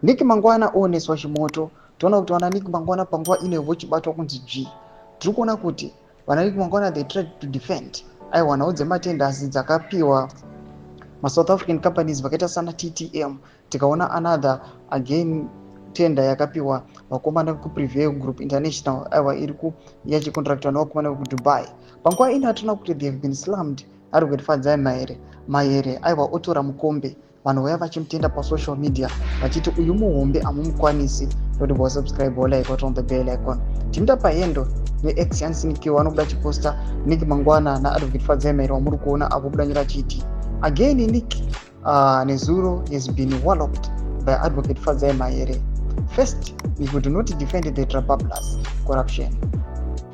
Nick Mangwana ooneswa chimoto. Toona kuti vana Nick Mangwana panguva ino vochibatwa kunzi dzvi. Tiri kuona kuti vana Nick Mangwana, they tried to defend, aiwa, nhau dzematenders dzakapiwa maSouth African companies vakaita sana TTM. Tikaona another again tender yakapiwa vakomana vekuPrevail Group International, aiwa, iri yachicontractwa nevakomana vekuDubai. Panguva ino atinoona kuti they have been slammed. Advocate Fadzai Mahere, Mahere, aiwa, otora mukombe. Vanhu vaya vachimutenda pasocial media vachiti uyu muhombe, hamumukwanisi. Ndokuti wasubscribe, walike, on the bell icon. Tinoita paendo nex yansinikiwa anobuda achiposta Nick Mangwana naAdvocate Fadzai Mahere wamuri kuona apo buda nyora achiti again Nick nezuro has been walloped by Advocate Fadzai Mahere. First we could not defend the Trabablas corruption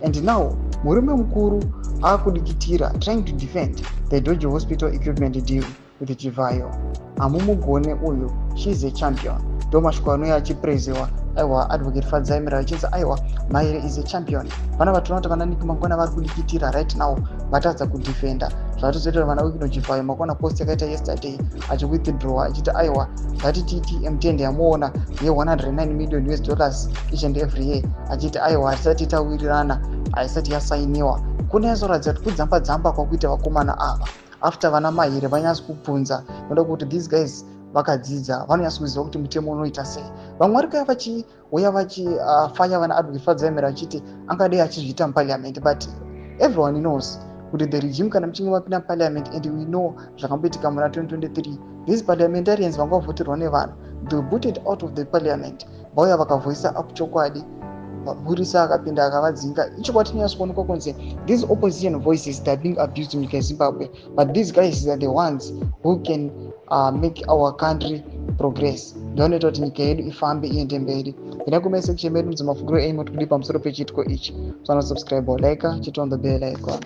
and now murume mukuru akudikitira trying to defend the Dojo Hospital equipment deal with Chivayo. Hamumugone uyu, she is a champion. Ndo mashoko anouya achipreziwa, aiwa, Advocate Fadzai Mahere achinzi, aiwa, Mahere is a champion. Vana vatinoona kuti vana Nick Mangwana vari kudikitira right now, vatadza kudefenda zvatozoita vana Wicknell Chivayo. Makuona post yakaita yesterday achiwithdraw achiti, aiwa, ngati TTM tender yamuona ye109 million US dollars each and every year, achiti, aiwa, hatisati tawirirana, haisati yasainiwa. Kunyazoratidza kuti kudzamba dzamba kwakuita vakomana ava after vana Mahere vanyatsi kubvunza, noda kuti these guys vakadzidza, vanonyatsa kuziva kuti mutemo unoita sei. Vamwe vari kuya vachiuya vachifanya vana Advocate Fadzai Mahere vachiti angadei achizviita muparliament, but everyone knows kuti the regime, kana muchinge mapinda muparliament, and we know zvakamboitika muna 2023, these parliamentarians vanga vavhoterwa nevanhu, they were booted out of the parliament. Vauya vakavhoisa up chokwadi, mapurisa akapinda akavadzinga. Ichokwadi tinonyatsa kuonekwa kunzi these opposition voices, they are being abused munyika yeZimbabwe, but these guys are the ones who can make our country progress. Ndovanoita kuti nyika yedu ifambe, iende mberi. Enda comment section medu, mudzi mafungiro enyu kuti kudii pamusoro pechiitiko ichi. Usana subscribe, like, chit on the bell icon.